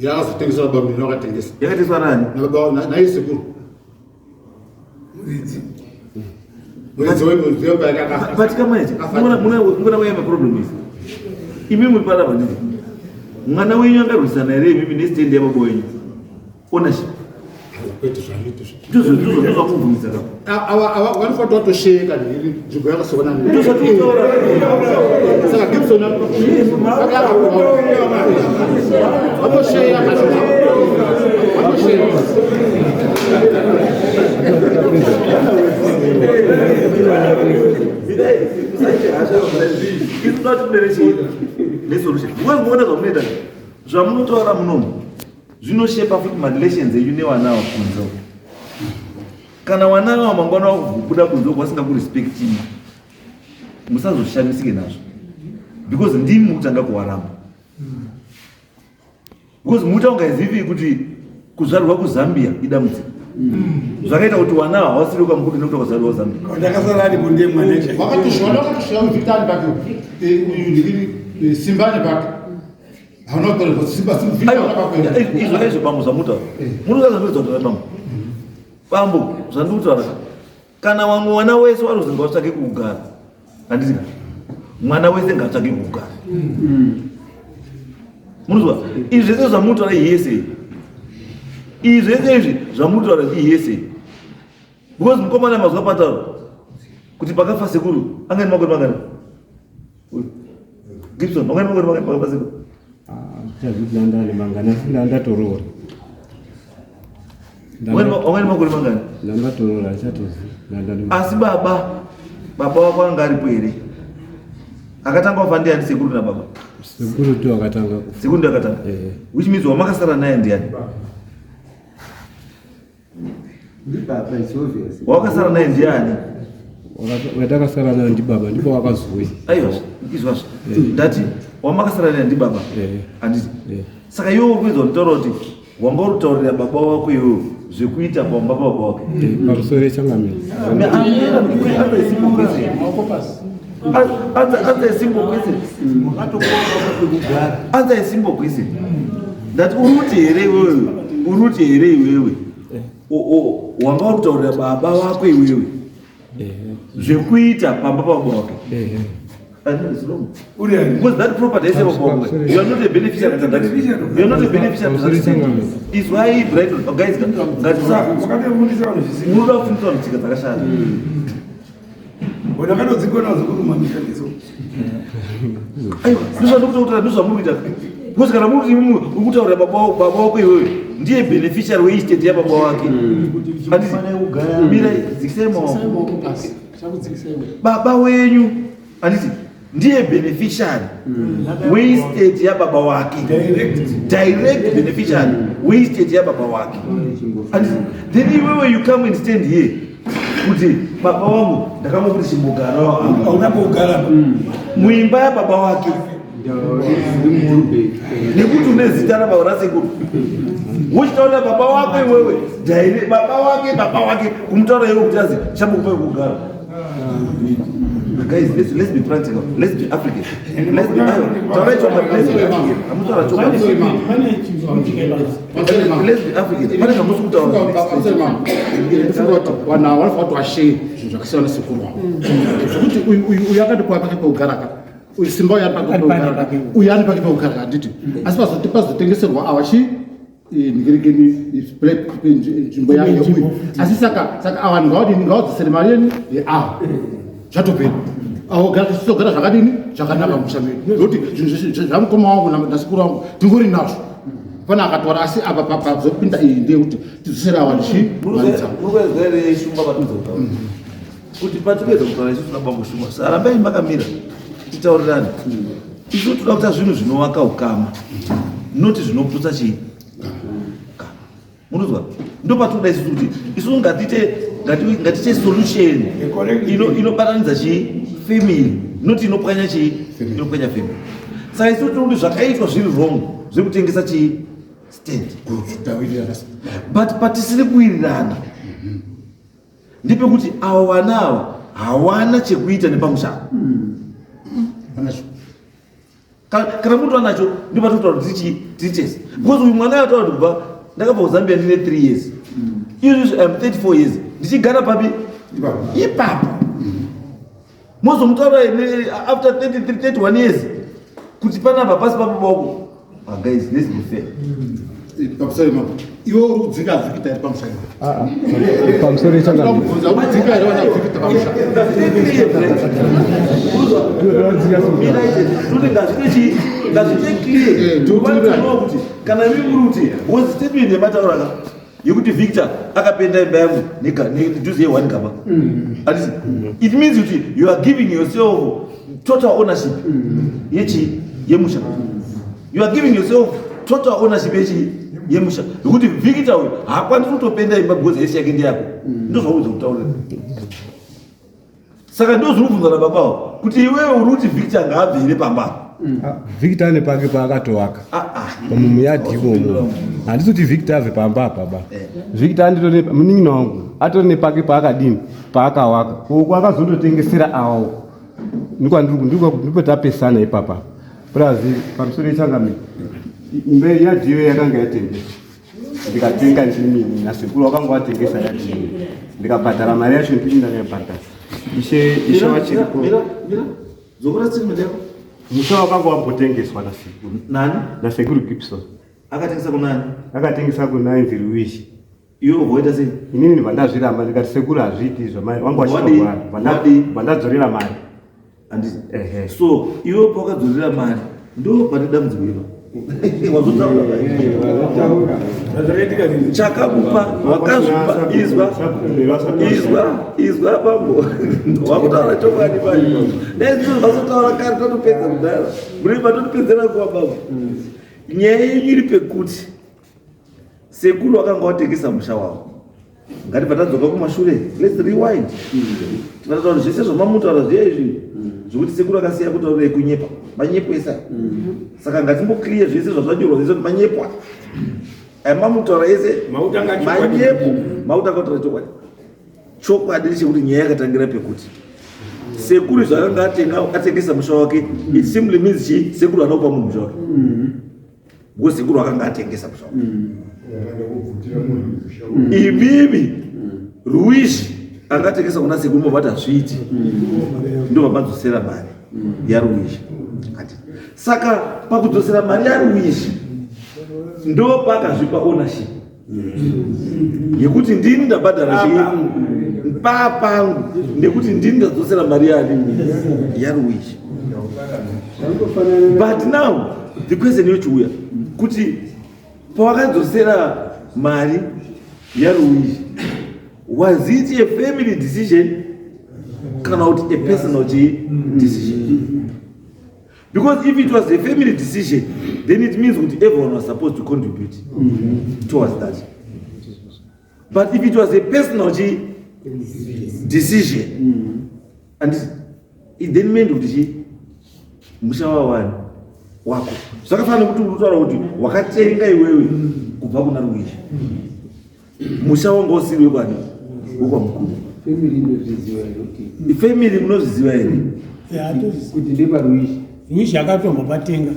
yakazotengeswa baba munhu akatengesa yakatengeswa nani nababa naye sekuru muridzi muridzi wemuridzi wemba yake akafa but kama ichi muna waya problem is imi muri panapa nditi mwana wenyu angarwisana here imimi nestand yababa wenyu ownership kwete zvanoita ndozvakubvumidza ka vanofanira kutosheka nzvimbo yakasiyana saka gibson vatosheya vatosheya zvamunotaura munomu zvinoshepa futi marelations enyu nevana ava kunze uko kana wana ava mangwana wakubuda kunze uko vasingakurespectini musazoshamisike nazvo because ndimi mukutanga kuwaramba because muta ungazivi kuti kuzvarwa kuzambia idambudziko zvakaita kuti wana ava wasiri kwamukudu nekuti wakazvarwa kuzambia ndakasara aripo ndiye mwana wakatozviona wakatosvika muvitani pake simbani pake Izvo izvo bambo zvamutaura. Munoda zvandiri kutaura bambo. Bambo zvandiri kutaura. Kana wamwe wana wese wari kuzinga watsvake kugara. Handiti ka? Mwana wese ngaatsvake kugara. Munozwa? Izvi zvese zvamutaura yese. Izvi zvese izvi zvamutaura yese. Because mukomana mazwa pataura kuti pakafa sekuru anga nemakore mangani? Gibson, mangani makore mangani pakafa sekuru? Chazvidandani mangani asi ndandatoroora. Wangani makore mangani? Ndandatoroora achatozi. Asi baba baba wako anga aripo here? Akatanga kufa ndiani sekuru nababa? Sekuru ndiwo akatanga kufa. Sekuru ndiwo akatanga. Which means wamakasara naye ndiani? Ndibaba, it's obvious. Wakasara naye ndiani? Watakasara naye ndibaba, ndipo wakazouya. Aiwa, izvazvo ndati wamakasara naye ndibaba, handiti? Saka iwe uri kuedza kunditaura kuti wanga uri kutaurira baba wako iwewe zvekuita pamba pababa wake. Pamusoro yechangamire. Answer a simple question. Answer a simple question. Ndati uri kuti here iwewe, uri kuti here iwewe wanga uri kutaurira baba wako iwewe zvekuita pamba pababa wake? I know it's wrong. Because that property is baba wako. You are not a beneficiary of that. You are not a beneficiary of that. Is why Brighton, oh, guys, ngatisa munoda kufundisa vanhu tsika dzakashata. Wakatodzikona zokurumamisha. Aiwa, ndozvandikutaura, ndozvamuri kuita. Because kana muri kuti imimi uri kutaurira baba wako iwewe ndiye beneficiary weestate yababa wake. Handiti? Mira, dzikisai maoko. Baba wenyu, handiti, ndiye beneficiary weestate yababa wake, direct beneficiary weestate yababa wake, handiti? Then iwewe you come and stand here kuti baba wangu ndakamukuti chimbogara Hauna muimba yababa wake nekuti une zita rababa rasekuru, wochitaurira baba wako iwewe direct baba wake, baba wake kumutaura iwe kuti azi chambokupa kugara. Guys, let's be practical. Let's be African. Let's be, taurai chokwadi. Let's be African. Hamutaura chokwadi. Let's be African. Pane zvamusi kutaura. Ndifunga kuti vanhu ava vanofanira kuti vashare zvinhu zvakasiyana sekuru wavo, zvekuti uyu akati kwa pake pekugara ka, uyu Simba uyu ari pake pekugara ka, uyu ari pake pekugara ka, handiti? Asi pazotengeserwa ava chi nhikirekeni nzvimbo yake uyu, asi saka ava vanhu ngavadini? Ngavadzosere mari yeni yeava, zvatopera. Avo togara zvakadini? Zvakanaka musha medu, nokuti zvinhu zvese zvamukoma wangu nasekuru wangu tingori nazvo. Pana akatora, asi apa pazopinda iyi ndeyekuti tidzosere ava chi mari dzavo. Muri kuedza Shumba patudza kutaura kuti patikuedza kutaura isusu nabambo Shumba, sarambai makamira titaurirane. Isu toda kuita zvinhu zvinovaka ukama, noti zvinoputsa chii. Munozwa, ndo patinoda isusu kuti isusu ngatiite ngatiite solution inobatanidza chii family, noti inopwanya chii, inopwanya family. Saka isu tiri kuti zvakaitwa zviri wrong zvekutengesa chii stand, but patisiri kuwirirana ndepekuti ava vana ava hawana chekuita nepamusha. Kana munhu anacho, ndopatotaura kuti tichi tiri tese, because uyu mwana ataura kuti kubva ndakabva kuZambia ndine 3 years, izvizvi am 34 years ndichigara papi ipapo, mozomutaura after 33 31 years kuti panapa pasi pababa wako. Ah, guys, let's be fair. Pamusoro ipapo, iwe uri kudzinga Vikita iri pamusha iwe? Pamusoro yechangamire. Kubvunza, uri kudzinga here vana Vikita pamusha? Kuti ngazvite chii, ngazvite clear kuti kana imi muri kuti was statement yamataura ka yekuti Victor akapenda imba yangu nedhuze ye1 gaba, handiti? It means kuti you are giving yourself total ownership yechi yemusha. You are giving yourself total ownership yechi yemusha, nekuti Victor uyu haakwanisi kutopenda imba because yese yake ndeyako. Ndozvaudza kutaurira. Saka ndo zviri kubvunza nababawo kuti iwewe uri kuti Victor ngaabve here pamba? Victor ane pake paakatowaka mumuyadhi imomo. Handisi kuti Victor abve pamba apa ba. Victor anditore munin'ina wangu, atori nepake paakadini, paakawaka uko akazondotengesera awo. Ndipo tapesana ipapa. Plus, pamusoro yechangamire, imba yadhiyo yakanga yatengeswa, ndikatenga ndimini nasekuru wakanga watengesa yadhiyo, ndikabhadhara mari yacho, ndini ndakaibhadhara. Ishe wachiripo. Dzokora statement yako. Musha wakanga wambotengeswa nasekuru. Nani? Nasekuru Gibson. Akatengesa kunani? Akatengesa kuna Inziri Wishi. Iwe voita sei? Inini ndibva ndazviramba, ndikati sekuru hazviiti izvo, mai wangu. Wadii? Wachirwara, vandadzorera mari. Handiti? Ehe. So iwe pawakadzorera mari, ndo pane dambudziko ipa. Wazotaura chakakupa, wakazvipa. Izwa, izwa, izwa bambo, wakutaura chokwadi pano. Dai zviro zvazotaura kare, tatopedza kudhara. Muri matotipedzera nguva bambo. Nyaya yenyu iri pekuti sekuru wakanga watengesa musha wavo. Ngatibva tadzoka kumashure, let's rewind. Tinotaura zvese zvamamutaura zviya izvi zvekuti sekuru akasiya kutaurira kunyepa, manyepo ese aya. Saka ngatimboclear zvese zvazvanyorwa zvese kuti manyepo aya mamutaura ese manyepo. Mautanga kutaura chokwadi. Chokwadi ndechekuti nyaya yakatangira pekuti sekuru zvakanga atenga atengesa musha wake, it simply means chi sekuru anopa munhu musha wake because sekuru akanga atengesa musha wake. Imimi Ruizhi angatengesa kuna sekuru, mobati hazviiti, ndobva madzosera mari yaRuizhi. Saka pakudzosera mari yaRuizhi ndo pakazvipa ownership yekuti ndini ndabhadhara chii papangu, nekuti ndini ndadzosera mari yani yaRuizhi. But now the question yochiuya kuti pawakadzosera mari yaRuizhi, was it a family decision kana kuti a personal decision? Because if it was a family decision, then it means kuti everyone was supposed to contribute towards that. But if it was a personal decision, and it then meant kuti chi musha wawani wako. Zvakafanana nekuti uri kutaura kuti wakatenga iwewe kubva kuna Ruizhi, musha wanga usiri wekwani, wekwaMukuru. Family inozviziva here kuti Family munozviziva here? Kuti ndepaRuizhi? Ruizhi akatombopatenga,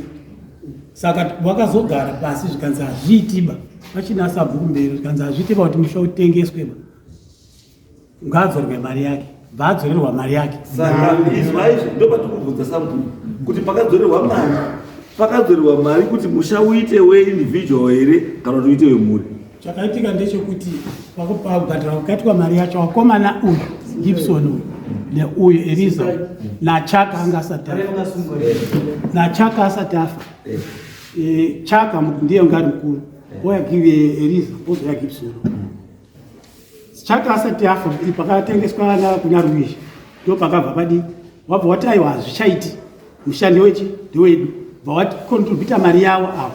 saka wakazogara pasi zvikanzi hazviitiba, pachina sabhuku mberi, zvikanzi hazviitiba kuti musha utengesweba, ngaadzorwe mari yake. Bvaadzorerwa mari yake. Saka izvaizvo ndopatikubvunza sabhuku kuti pakadzorerwa mari kuti musha uite weindividual here kana kuti uite wemhuri? Chakaitika ndechekuti pakubhadhara kukaitwa mari yacho, wakomana uyu Gibson uyu neuyu Eliza naChaka anga asati afa, naChaka asati afa. Chaka ndiye anga ari mukuru, oya Eliza, ozoya Gibson. Chaka asati afa, pakatengeswa kuna Ruizhi, ndo pakabva padii, wabva wati aiwa, hazvichaiti, musha ndewechi ndewedu. Bva wakontributa mari yavo avo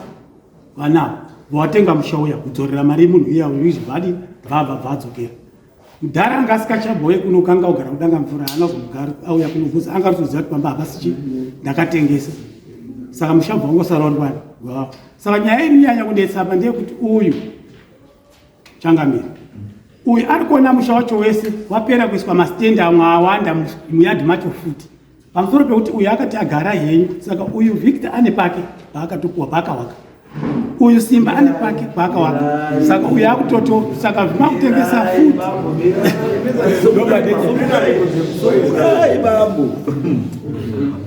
vanavo, bva watenga musha uya, kudzorera mari yemunhu iya Ruizhi. Bvadi bvabva bvaadzokera. Mudhara anga asikachabhoye kuno, kanga ugara kudanga mvura, haana kuzomugara auya kuno bvudzi, anga aritoziva kuti pamba hapasi chi ndakatengesa, saka musha bva wangosara uri wani wavo. Saka nyaya iri nyanya kunetsa apa ndeyekuti uyu changamire uyu ari kuona musha wacho wese wapera kuiswa masitendi amwe awanda muyadhi macho futi, pamusoro pekuti uyu akati agara henyu. Saka uyu Victor ane pake paakatopuwa paakawaka, uyu Simba ane pake paakawaka, saka uyu akutoto, saka zvimakutengesa futi. Ai bambo,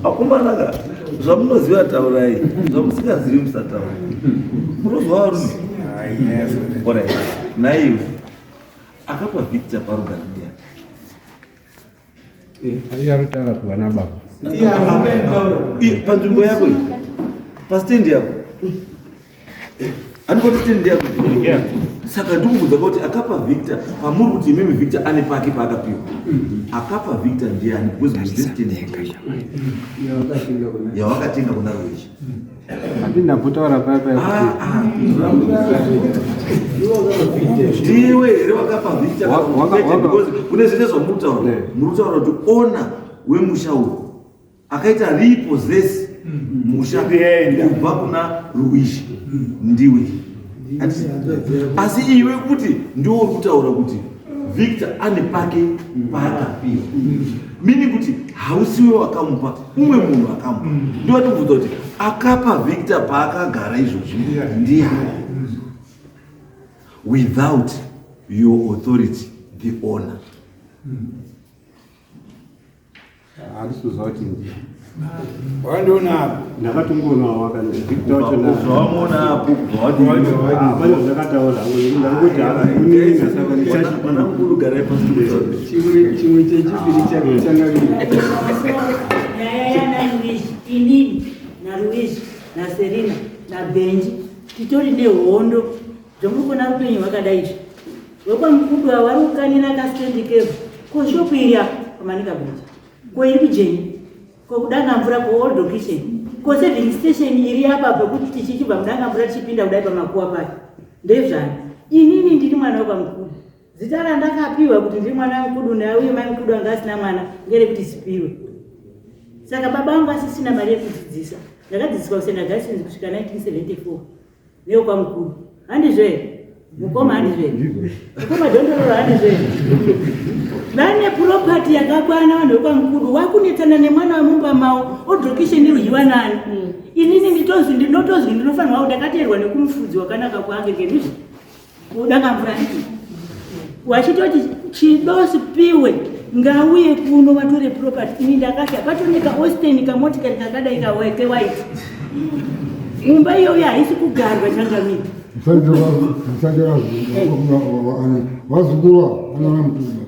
akombanaka, zvamunoziva taurai, zvamusingazivi musataura. Munozwa varume? Alright, naiwe akapa Victor parugare ndiani? Iye aritaura kuvana baba. Panzvimbo yako iyi, pastendi yako, andikoti stendi yako. Saka ndikubvunza kuti akapa Victor pamuri kuti imimi Victor ane pake paakapiwa, akapa Victor ndiani? Because mustendi yawakatenga kuna Ruizhi. Handi ndambotaura paya paya kuti ndiwe here wakapa Victor? Because kune zvese zvamurikutaura, muri kutaura kuti owner wemusha uyu akaita repossess musha kubva kuna Ruizhi ndiwe. Asi iwe kuti ndiwo uri kutaura kuti Victor ane pake paakapiwa, meaning kuti hausiwe wakamupa, umwe munhu akamupa. Ndivatobvunza kuti akapa Victor paakagara izvozvi ndiani without your authority, the owner? Handisi kuziva kuti ndiye. Wakandiona apo? Ndakatongoona wakani Victor wacho. Wamuona apo kubva wati? Hapana zvakataura hangu, ndangoti kunina, saka ndichachi Mwana mukuru, garai pasi. Chimwe chechipiri changamire. Nyaya yana Luizi, inini naLuizi naSerina naBenji titori nehondo zvomuri kuona upenyu hwakadai izvi. WekwaMukudu ava vari kukanira kastendi kevhu, ko shopu iri apa pamanika bridge, ko iri kujeni, ko kudanga mvura, ko old kitchen, ko serving station iri apa pekuti tichichibva mudanga mvura tichipinda kudai pamakuwa pacho ndezvani? Inini ndiri mwana wekwaMukudu. Zita randakapiwa kuti ndiri mwana wemukudu nauye mai mukudu anga asina mwana ngerekuti Sipiwe. Saka baba vangu asisina mari yekudzidzisa. Ndakadzidziswa kuSt Augustine's kusvika 1974 neyokwamukuru. Handizvo here? Mukoma handizvo here? Mukoma Dondororo handizvo here? Vane property yakakwana vanhu vekwamukuru wakunetsana nemwana wemumba mavo odhokisheni rudyiwa nani? Inini nditozwi ndinotozwi ndinofanirwa ndakateerwa nekumufudzi wakanaka kwange ngenizvi Kuda mvura ndii. Wachitoti chido sipiwe ngauye kuno vatore property ini ndakasha patoneka Austin kamotikari kakadai kaweke white. Mumba iyoyo haisi kugarwa changamire.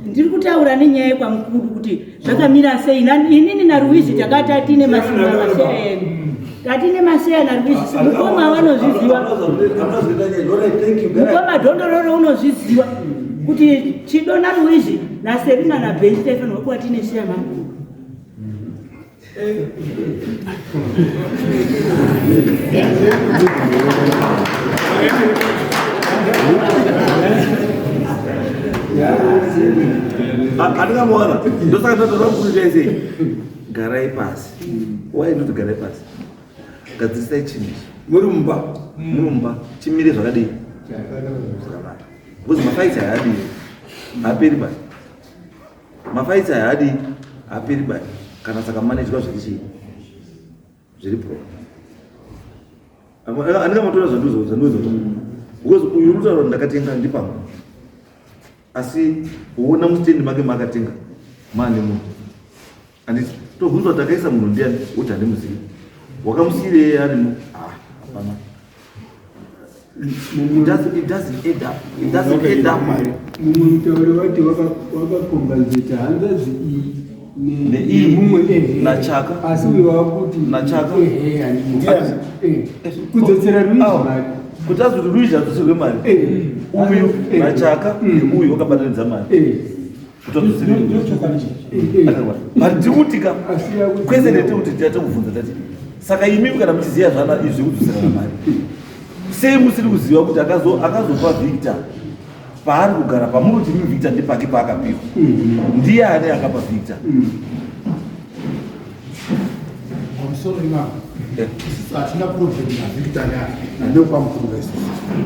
Ndiri kutaura nenyaya yekwamukudu kuti zvakamira sei inini naruizi takati atine masimba maseya edu tatine maseya naruizi mukoma vanozviziva mukoma dhondororo unozviziva kuti chido naruizi naserina nabenji taifanirwa kuva tine seya makuru. Andingamuwana ndosaka ndatoda kukuitai sei garai pasi wai ndoti garai pasi gadzirisai chinhu ichi muri mumba muri mumba chimire zvakadii zvakanaka because mafaiti haadii haaperi basi Mafights aya haadii haaperi bai kana saka manejwa zviri chii zviri pro andingamatora zvandizo zvandizo because uyu uri kutaura ndakatenga ndipangu asi uona mustendi make maakatenga maane munhu anditi tobvunzwa kuti akaisa munhu ndiani woti handimuzivi wakamusiyirei arimo ah hapana Mumwe mutauri wati wakakombazeta hanzvadzi iyi nemumwe ehe nachaka asi uyo wakuti nachaka ehe kudzotsera Luizi mari kuti azoti Luizi adzoserwe mari uyu nachaka neuyu wakabatanidza mari kuti adzoserwe but tiri ka kwese ndetikuti tatakubvunza tati saka imi kana muchiziva zvana izvi zvekudzoserana mari sei musiri kuziva kuti akazopa Victor paari kugara pamuri kuti imi Victor ndepake paakapiwa ndiani akapa Victor? Pamusoro ipapo isusu hatina problem naVictor nekwamukuru isusu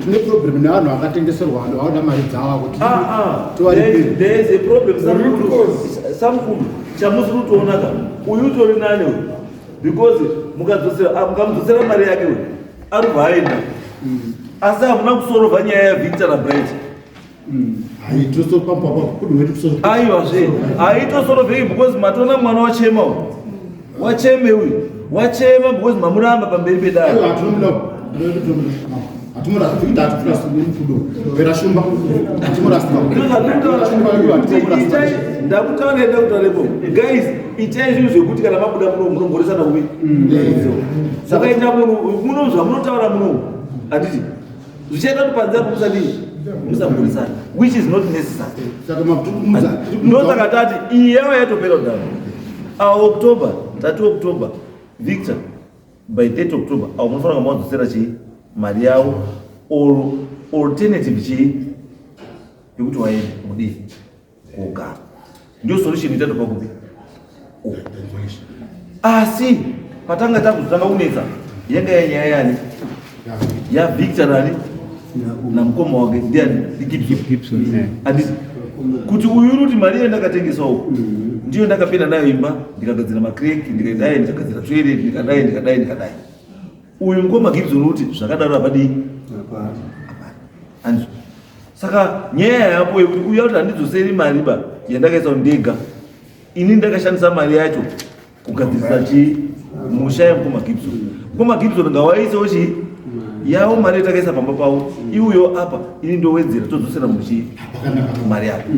tine problem nevanhu vakatengeserwa vanhu vaoda mari dzavo kuti tivaripire. There is a problem samukuru chamusiri kutoona ka uyu utori nani uyu because mukadzotsera mukamudzosera mari yake uyu arubva aenda asi hamuna kusorovha nyaya yaVictor naBright. Aiwazve haitosorovhei because matoona mwana wachema uyu wacheme uyu wachema because mamuramba pamberi pedare. Ndakutaura ndakutaura ipo guys itai zvinhu zvekuti kana mabuda muno munomhoresana kupi sakaita munhu muno zvamunotaura muno handiti zvichaita kuti panze apo musadii musamhoresana which is not necessary ndosaka tati iyi yava yatopera kudaro awa October tati October Victor by 30 October awo munofanira kunge madzosera chii mari yavo or alternative chii yekuti waende mudii kogara ndio solution itatopa kupi oh. Asi patanga takuzotanga kunetsa yanga yanyaya yani yaVictor nani namukoma wake ndiani ndiGibson anditi kuti uyu uri kuti mari iyo ndakatengesa uku ndiyo ndakapinda nayo imba ndikagadzira macrek ndikadai ndikagadzira toilet ndikadai ndikadai ndikadai uyu mukoma Gibson uti zvakadaro hapadii hapana saka nyaya yapo yekuti uya kuti handidzoseri mari ba yandakaisa ndega ini ndakashandisa mari yacho kugadzirisa chii musha yemukoma Gibson mukoma Gibson ngawaisewo chii yavo mari yatakaisa pamba pavo iuyo apa ini ndowedzera todzosera muchii mari yako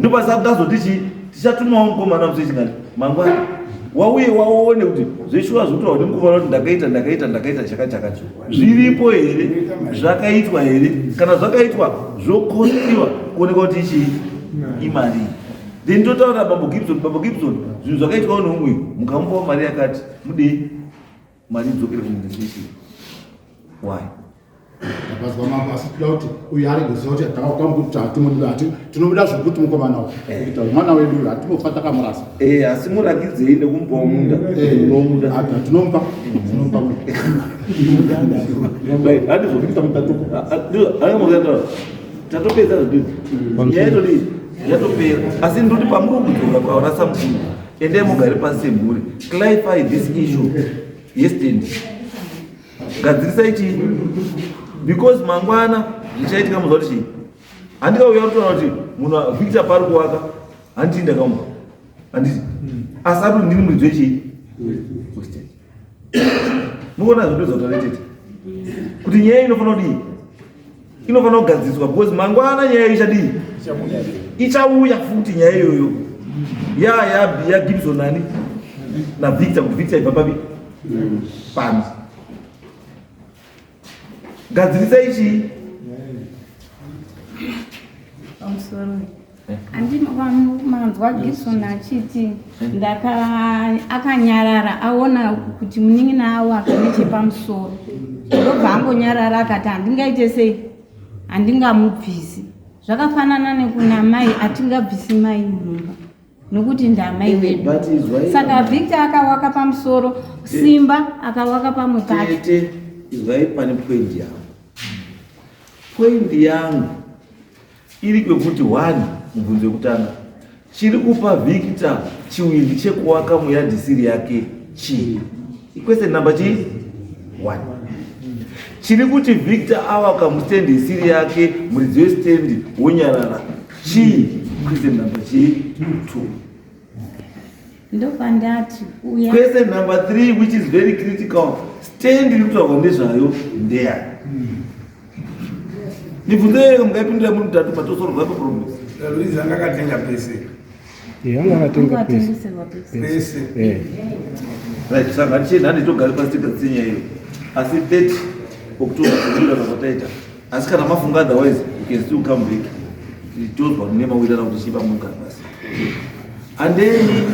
ndopasatazoti chii tichatumawo mukomana musechingani mangwana wauye waone kuti zveshuwa zvinotaurwa nemukomana kuti ndakaita ndakaita ndakaita chakati chakati zviripo here zvakaitwa here kana zvakaitwa zvokostiwa kuoneka kuti ichii imari then totaura bambo Gibson bambo Gibson zvinhu zvakaitwawo neumwe mukamupawo mari yakati mudei mari idzokere kumunhu why Mazwa mambo asi toda kuti uyu arege kuziva kuti takakwambuti hatimuda hati tinomuda zvekuti mukomana uyu kuita mwana wedu uyu hatinofa takamurasa. Eh, asi murakidzei nekumupawo munda. Unomuda. Tinomupa. Tinomupa. Right, handizvo. Tatopedza zvedu. Nyaya yatodii? Yatopera. Asi ndoti pamuri kudzoka kwaona samukuru. Endai mugare pasi semhuri. Clarify this issue. Yes, stand. Gadzirisai chii? Because mangwana zvichaitika muziva kuti chii? Handikauya kutoona kuti munhu Victor pari kuwaka handii ndakamupa. Handiti? Asi ari ndini muridzi wechii? Western. Mukuona zvinoedza kutaura tete? Kuti nyaya inofanira kudii? Inofanira kugadziriswa because mangwana nyaya ichadii? Ichauya futi nyaya iyoyo. Ya ya ya Gibson nani? Na Victor kuti Victor ibva papi? Pano. Gadzirisai chii? Pamusoro. Manzwa Gibson achiti ndaka akanyarara aona kuti munin'ina awo akanechepamusoro ndobva angonyarara akati handingaite sei handingamubvisi zvakafanana nekuna mai atingabvisi mai mumba nokuti ndamai wedu saka Victor akawaka pamusoro Simba akawaka pamwe pacho. Tete izwai pane point yangu. Point yangu iri kwekuti one mubvunzo wekutanga chiri kupa Victor chiwindi chekuwaka muyadhisiri yake chii? Question number chii? One. Chiri kuti Victor awaka mustendi isiri yake muridzi westendi wonyarara chii? Question number chii? Two. Ndopandati uya. Question number 3 which is very critical. Stand iri kutaurwa nezvayo ndeyani? Mibvunzo iyoyo mungaipindura muri mutatu patosolva ipo problem. Luiza anga akatenga pese. Eh, anga akatenga pese. Pese. Eh. Right, saka haticheni handi togare pasi tigadzise nyaya iyo. Asi 30 October tinobuda zvataita. Asi kana mafunga otherwise you can still come back. Tozwa nemawirirana kuti chipa munogara pasi. Handei.